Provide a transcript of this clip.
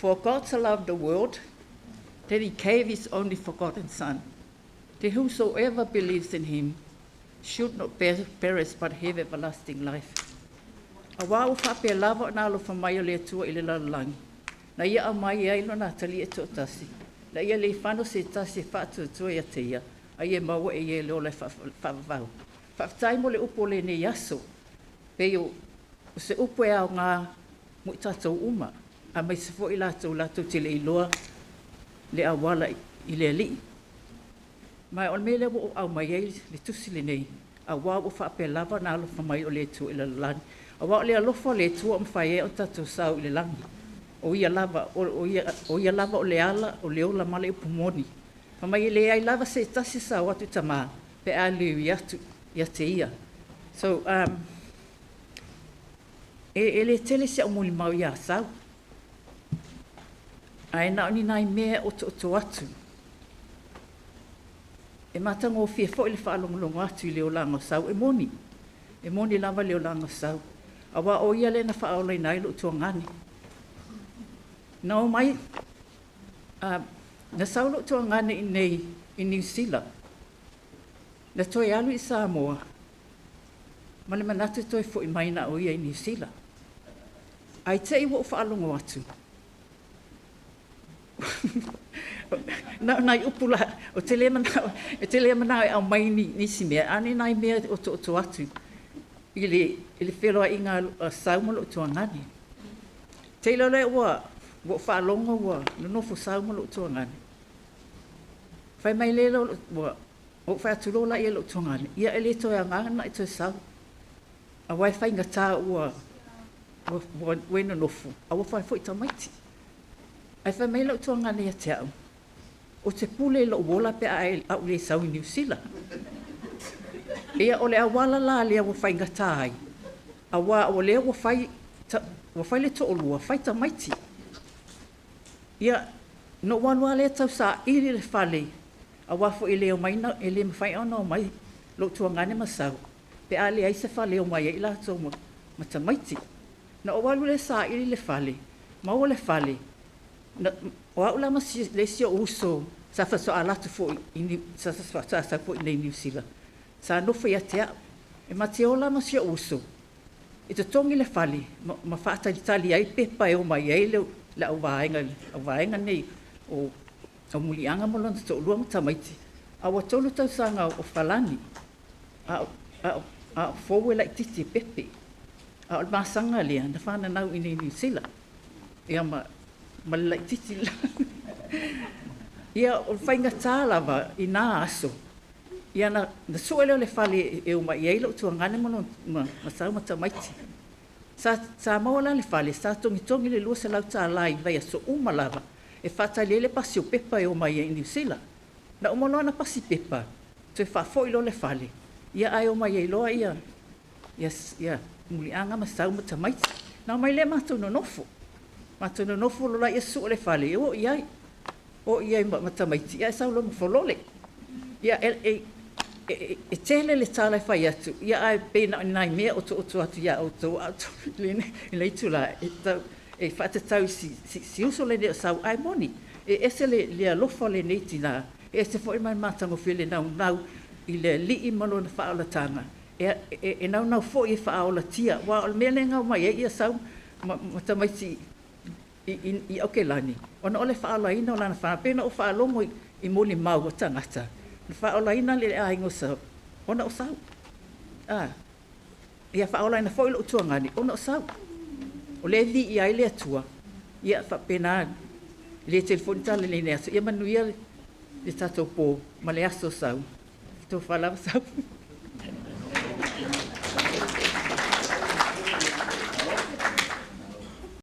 For God so loved the world that he gave his only forgotten Son, that whosoever believes in him should not perish but have everlasting life. Auā ua faapea lava ona alofa mai o le Atua i le lalolagi, na ia aumai ai lona Atalii e toatasi, ina ia leifano se tasi e faatuatua ia te ia, a ia maua e ia le ola e faavavau. Faafetai mo le upu o lenei aso, pei o se upu e aoga mo i tatou uma, aemaise foi latou latou te le iloa le auala i le Alii. Ma o le mea lea ua ou aumai ai le tusi lenei, auā ua faapea lava ona alofa mai o le Atua i le lalolagi. Auā o le alofa o le Atua ua mafai ai ona tatou sau i le lagi. O ia lava, o ia lava o le ala, o le ola ma le upu moni. Fai mai e leai lava se tasi e sao atu i Tamā pe a le ui atu ia te ia. So, e le tele si au molimau iā Sau, ae na o ni nai mea e otooto atu. E matagofie foi le faalogologo atu i le olaga o Sau, e moni. E moni lava le olaga o Sau. Auā o ia lea na faaolaina ai lou tuagane. Na o mai, na sau lou tuagane i nei i Niu Sila. Na toe alu i Samoa ma le manatu e toe foi mai na o ia i Niu Sila. Ae te i ua ou faalogo atu, na o nai upu la, ou te le manao, ou te le manao e aumai nisi mea, a o ni nai mea e otooto atu i le feloaiga a Sau ma lou tuagane. Te iloa lea ua ou faalogo ua nonofo Sau ma lou tuagane. Fai mai lea ua ou fai atu loa la ia lou tuagane, ia e le toe aoga ona e toe sau. Auā e faigata ua e nonofo, a ua fai foi tamaiti. Ae fai mai lou tuagane ia te au, o te pule i lou ola pe a au le sau i Niu Sila. Ia o le auala la lea ua faigata ai, auā o lea ua fai, ua fai le toalua, fai tamaiti. Ia, na ou alu lava lea tau saili le fale, auā foi e le omai, e le mafai ona omai lou tuagane ma Sau, pe a leai se fale e omai ai latou ma tamaiti. Na ou alu lea saili le fale, maua le fale, o au la ma le isi ou uso sa faatoa alu atu foi, sa sau foi i Niu Sila, sa nofo ia te au. E ma te o la ma si ou uso, e totogi le fale ma faatalitali ai pepa e omai ai le auvaega nei o Muliaga ma lona toalua ma tamaiti. A ua 3 tausaga o Falani, a o fou e laitiiti e pepe. A o le masaga lea na whananau i nei Niu Sila. Ia ma le laitiiti la. Ia o le faigata lava i nā aso, ia na sue lea o le fale e omai ai lou tuagane ma Sau ma tamaiti. Sa maua la le fale, sa togitogi le $200 i vaiaso uma lava e faatali ai le pasi o pepa e omai ai i Niu Sila. Na uma loa na pasi pepa, toe faafoi loa le fale, ia ae omai ai loa ia Muliaga ma Sau ma tamaiti. Na omai lea matou nonofo. Matou nonofo loa ia sue le fale, e o i ai. O i ai ma tamaiti, ia e sau loa ma folole. Ia e tele le tala e fai atu, ia ae pei na o nai mea otooto atu ia outou a outou i lenei itula, e faatatau si uso lenei o Sau, ae moni, e ese le alofa o lenei tinā, e ese foi ma le matagofie le naunau i le Alii ma lona faaolataga, e naunau foi e faaolatia, aua o le mea lea e gau mai ai ia Sau ma tamaiti i Aukelani, ona o le faaolaina o lana whanau, pei na ou faalogo i molimau a tagata, na faaolaina le aiga o Sau, ona o Sau. Ia faaolaina foi lou tuagane, ona o Sau. O le viia ai le Atua, ia faapena le telefoni tala lenei aso, ia manuia le tatou pō ma le aso o Sau. Tofa lava Sau.